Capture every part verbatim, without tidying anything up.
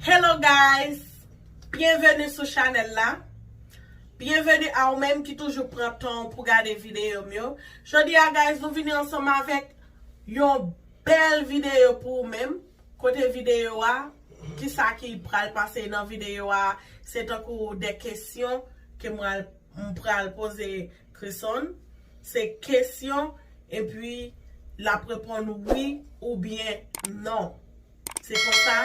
Hello guys! Byenveni sou chanèl la. Byenveni a ou menm ki toujou pran tan pou gade videyo m yo. Jodi a guys, nou vini ansanm avèk yon bèl videyo pou ou menm. Kote videyo a, kisa ki pral pase nan videyo a, se tankou de kesyon ke mwen m pral poze Chrisson. Se kesyon, epi l ap reponn wi oubyen non. Se konsa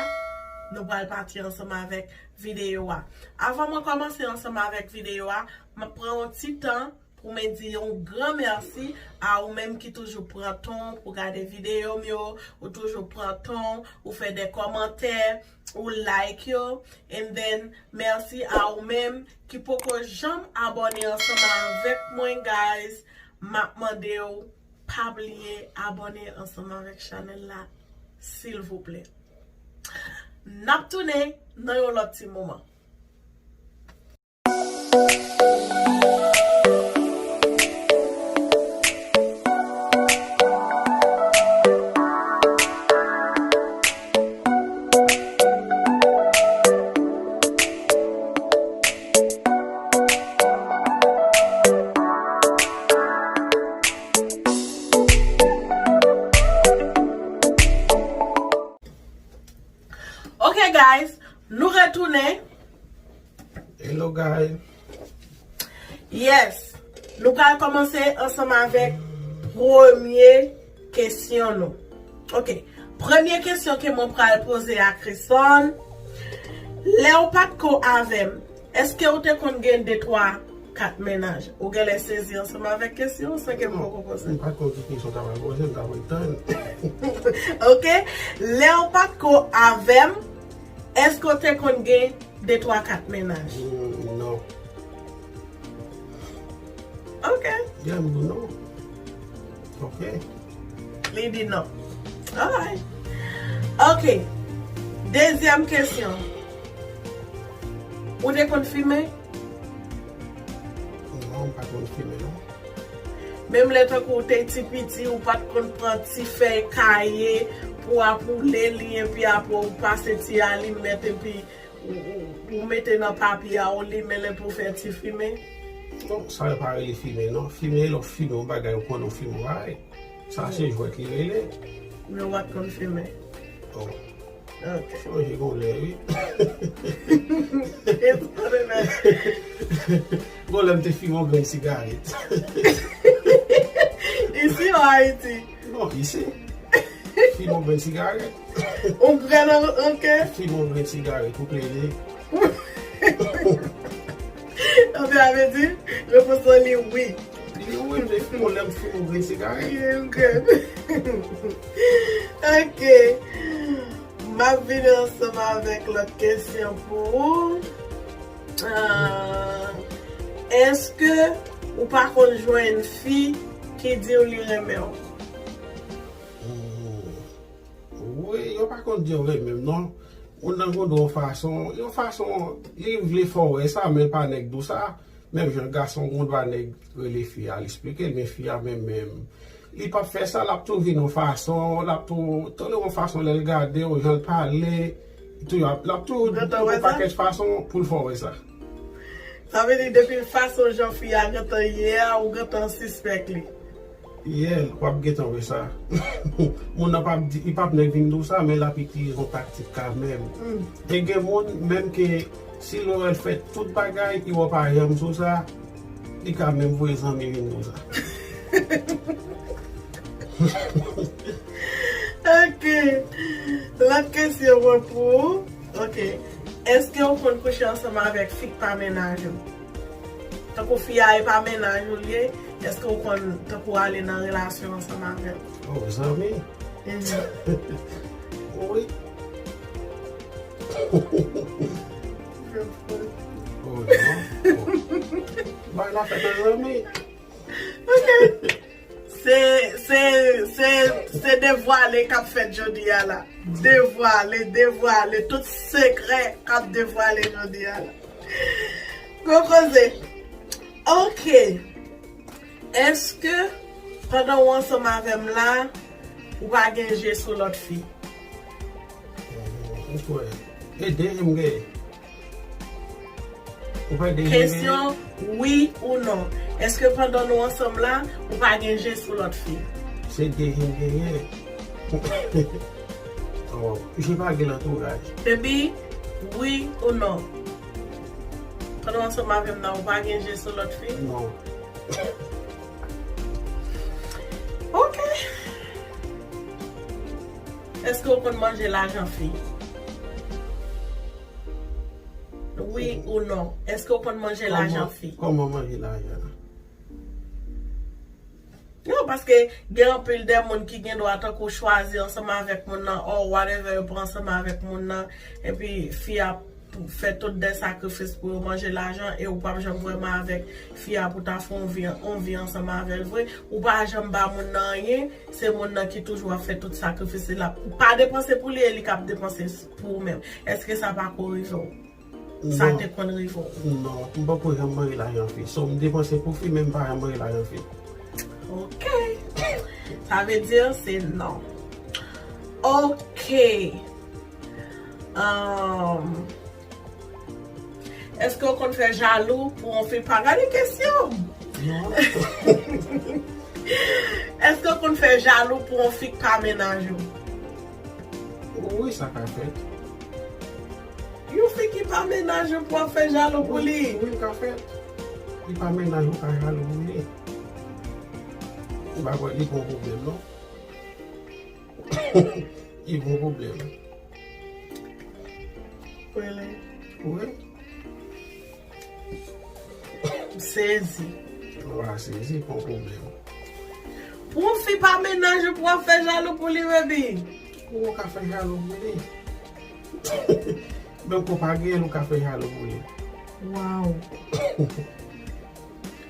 nou pral pati ansanm avèk videyo a. Avan mwen kòmanse ansanm avèk videyo a, m ap pran yon ti tan pou mwen di yon gran mèsi a ou menm ki toujou pran tan pou gade videyo m yo, ou toujou pran tan, ou fè de kòmantè, ou like yo, and then mèsi a ou menm ki poko janm abòne ansanm avèk mwen, guys. M ap mande w pa bliye abòne ansanm avèk chanèl la, silvouplè. N ap tounen nan yon lòt ti moman. Ok guys, nou retounen. Hello guys. Yes, nou pral kòmanse ansanm avèk premye kesyon nou. Ok, premye kesyon ke mwen pral poze a Chrisson, lè w pa t ko avè m, èske w te konn gen de twa kat mennaj? Ou genlè sezi ansanm avèk kesyon san ke m poko poze. M pa t konn ki kesyon w ta pral poze, m ta pral tann. Ok, lè w pa t ko avè m, èske w te konn gen de twa kat mennaj? Mm, non. Ok. Yeah, m di non. Ok. Li di non. Alright. Ok. Dezyèm kesyon. Ou te konn fimen? Non, m pa konn fimen non. Menm lè tankou w te ti piti, ou pa t konn pran ti fèy kaye pou w ap woule li, epi apre w pase ti alimèt, epi ou, ou, ou mete nan papye a, ou limen l epi w fè ti fimen? Non, sa yo pa rele fimen non. Fimen, lè w fimen yon bagay, ou konnen w fimen yon bagay. Sa se jwèt li rele. Men w pa t konn fimen? Oh. Ok. Chanje gon lè, wi. Gon lè m te fimen yon grenn sigarèt. Isi ou Ayiti? Non, isi. Fimen yon grenn sigarèt. Yon grenn an, ok. Fimen yon grenn sigarèt, ou plede. Sa vle di, repons lan li wi. Li wi, m te fimen yon lè m fimen yon grenn sigarèt. Yon grenn. Ok. M ap vini ansanm avèk lòt kesyon pou ou. Ah, èske ou pa konn jwenn fi ki di w li renmen w? Hmm. Wi, yo pa konn di yo renmen m non. Moun nan gon dwa yon fason, yon fason, li vle fè w wè sa, men l pa nèk di w sa. Menm jan gason gon dwa nèg rele fi a, l esplike l, men fi a menm, menm, li p ap fè sa, l ap tou vin yon fason, l ap tou, tou yon fason lè l gade w, jan l pale, tou, l ap tou yon pakèt fason pou l fè w wè sa. Sa vle di, depi fason jan fi a gentan ye a, ou gentan sispèk li. Yeah, w ap gentan wè sa. Moun nan p ap di, li p ap nèk vin di w sa, men l ap itilize yon taktik kanmenm. Mm. E gen moun, menm ke si l wè l fè tout bagay, li wè w pa janm sou sa, li ka menm voye zanmi vin di w sa. Ok. Lòt kesyon mwen pou ou. Ok. Èske ou konn kouche ansanm avèk fi k pa mennaj ou? Tankou fi a e pa mennaj ou l ye, èske ou konn tankou ale nan relasyon ansanm avè l? Oh, zanmi. Mhm. Wi. Oh, non. Oh. Bay la fèt an zanmi. Ok. Se, se, se, se devwale k ap fèt jodi a la. Devwale, devwale, tout sekrè k ap devwale jodi a la. Gwo koze. Ok. Èske pandan w ansanm avè m la, ou pa gen je sou lòt fi? Ou kwè? E de je m genyen. Ou pa de je m genyen? Kesyon, wi ou non? Èske pandan nou ansanm la, ou pa gen je sou lòt fi? Se de je m genyen. Oh, je pa gen lantouraj. Baby, wi ou non? Pandan w ansanm avè m nan, ou pa gen je sou lòt fi? Non. Ok. Èske w konn manje lajan fi? Wi ou non? Èske w konn manje lajan fi? Kòman manje lajan? Non, paske gen anpil de moun ki gen dwa tankou chwazi ansanm avèk moun nan, or whatever, yo pran ansanm avèk moun nan, epi fi a fè tout de sakrifis pou yo manje lajan e ou p ap janm vrèman avèk fi a pou ta fè on vi, on vi ansanm avè l vre. Ou pa janm ba moun nan anyen, se moun nan ki toujou ap fè tout sakrifis li la. Ou pa depanse pou li e li k ap depanse pou ou menm. Èske sa pa ko rive w? Sa te konn rive w? Non, m poko janm manje lajan fi. So, m depanse pou fi, men m pa janm manje lajan fi. Ok. Sa vle di se non. Ok. Um, èske w konn fè jalou pou yon fi pa gade kesyon? Non. Èske w konn fè jalou pou yon fi k pa mennaj ou? Wi, sa ka fèt. Yon fi ki pa mennaj ou pou ap fè jalou pou li? Wi, wi, l ka fèt. Li pa mennaj ou ka jalou pou li. M pa kwè li gon pwoblèm, non. Li gon pwoblèm. Really? Wi. M sezi. Ou pa sezi, pa yon pwoblèm. Pou yon fi pa mennaj ou pou ap fè jalou pou li, baby? Ou ka fè jalou pou li. Menm ke w pa genyen l, ou ka fè jalou pou li. Wow.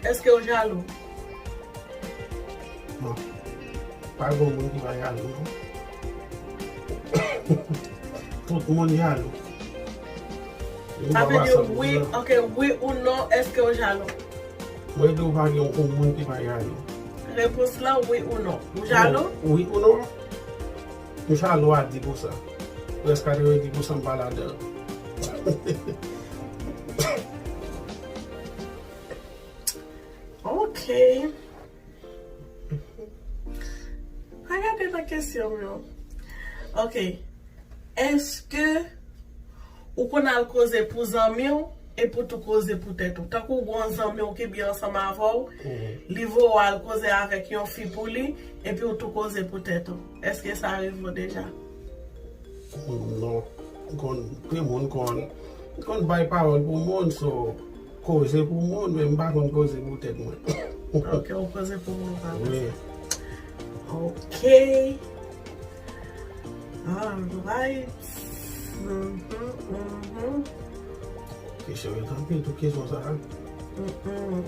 Èske w jalou? Non. Pa gen moun ki pa jalou, non. Tout moun jalou. Sa vle di wi, ok, wi ou non, èske w jalou? Mwen di w pa gen yon moun ki pa jalou. Repons lan, wi ou non. Ou jalou? Wi ou non? M jalou a dis pousan. Rès katrevenndis pousan m pa ladan l. Ok. Pa gade nan kesyon m yo. Ok. Èske ou konn al koze pou zanmi w epi w tou koze pou tèt ou? Tankou w gen yon zanmi w ki byen ansanm avè w, li voye w al koze avèk yon fi pou li, epi w tou koze pou tèt ou. Èske sa rive w deja? Non. M konn, gen moun konn, m konn bay pawòl pou moun, so, koze pou moun, men m pa konn koze pou tèt mwen. Ok, ou koze pou moun pa. Wi. Ok. Alright. Mhm, mhm. Kesyon yo t anpil, tout kesyon sa a. Mhm.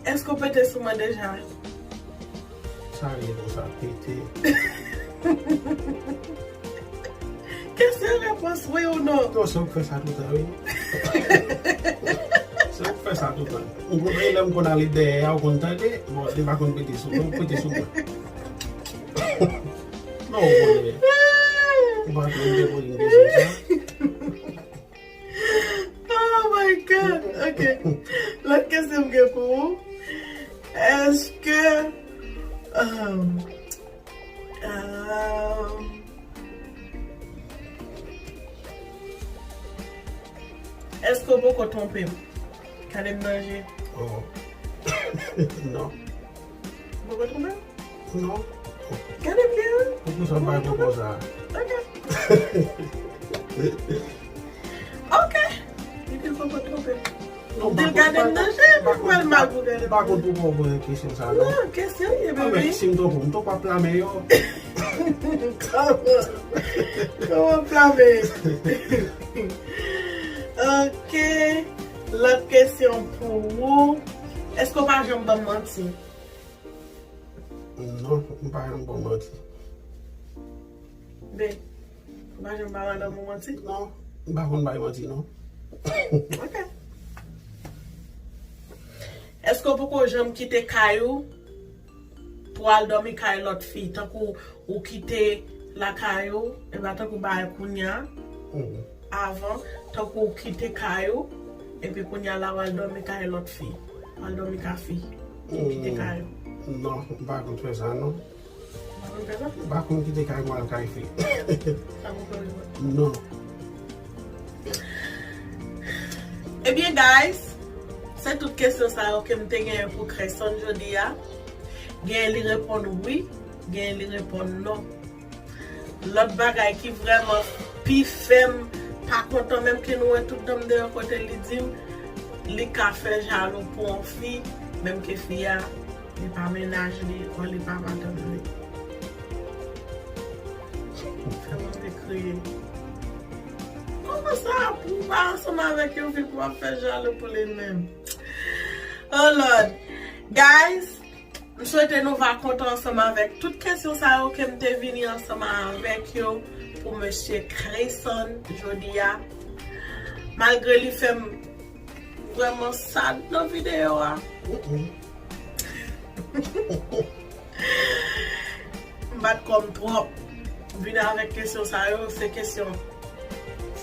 Èske w pete sou mwen deja? Sa vle di konsa, pete. Kesyon repons, wi ou non? Non, se ou k fè sa toutan, wi. Se ou k fè sa toutan. Ou konn, lè m konn ale dèyè a, ou konn tande, bon, li pa konn pete sou mwen, ou pete sou mwen. Non, ou konnen. Ou pa konn depo li bezwen sa. Oh my God! Ok. Lòt kesyon m gen pou ou. Èske, um, um, èske w poko twonpe m? Gade m nan je. Oh. Non. Ou poko twonpe m? Non. Gade m byen, wi. Poukisa w bay poko sa? Ok. Ok. Li di l poko twonpe m. Non, m pa konn, gade m nan je, m pa konn, m pa konn poukisa w poze kesyon sa, non. Non, kesyon ye, baby. Si m twonpe w, m twonpe w ap lame yo. Kòman? Kòman ap lame? Ok. Lòt kesyon pou ou. Èske w pa janm ban m manti? Non, m pa janm ba w manti. Ben, ou pa janm ba madanm ou manti? Non, m pa konn bay manti, non. Ok. Èske w poko janm kite kay ou pou al dòmi kay lòt fi? Tankou ou kite lakay ou, e pa tankou bagay kounye a. Avan, tankou ou kite kay ou, epi kounye a la w al dòmi kay lòt fi. W al dòmi ka fi. Ou kite kay ou. Non, m pa konn fè sa, non. Ou pa konn fè sa? M pa konn kite kay mwen al kay fi. Sa konn fè sa? Non. Ebyen, guys, se tout kesyon sa yo ke m te genyen pou Kreyson jodi a. Genyen li reponn wi, genyen li reponn non. Lòt bagay ki vrèman pi fè m pa kontan, menm ke nou wè tout dan m deyò kote li di m, li ka fè jalou pou yon fi, menm ke fi a, li pa mennaj li, ou li pa madanm li. Fè m anvi kriye. Kòman sa, pou w pa ansanm avèk yon fi pou w ap fè jalou pou li menm? Oh Lord. Guys, m swete nou va kontan ansanm avèk tout kesyon sa yo ke m te vini ansanm avèk yo pou mesye Kreyson jodi a. Malgre li fè m vrèman sad nan videyo a. M bat kò m twòp. Vin avèk kesyon sa yo, se kesyon.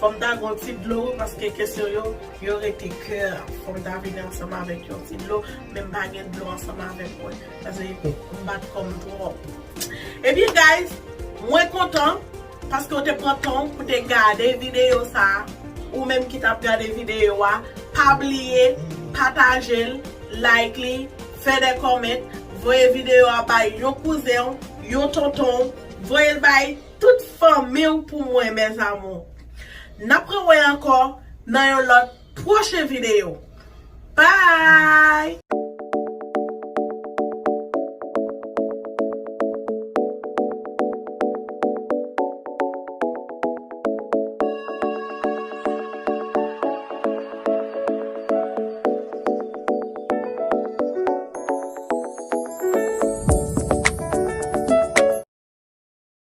Fò m ta gon ti dlo, paske kesyon yo, yo rete kè. Fò m ta vin ansanm avèk yon ti dlo, men m pa gen dlo ansanm avèk mwen. Paske m bat kò m twòp. Ebyen, guys, mwen kontan, paske w te pran tan w pou te gade videyo sa a. Ou menm ki t ap gade videyo a, pa bliye pataje l, like li, fè de kòmant, voye videyo a bay yon kouzen w, yon tonton w, voye l bay tout fanmi w pou mwen, mes amours. N ap rewè ankò nan yon lòt pwochen videyo. Bye!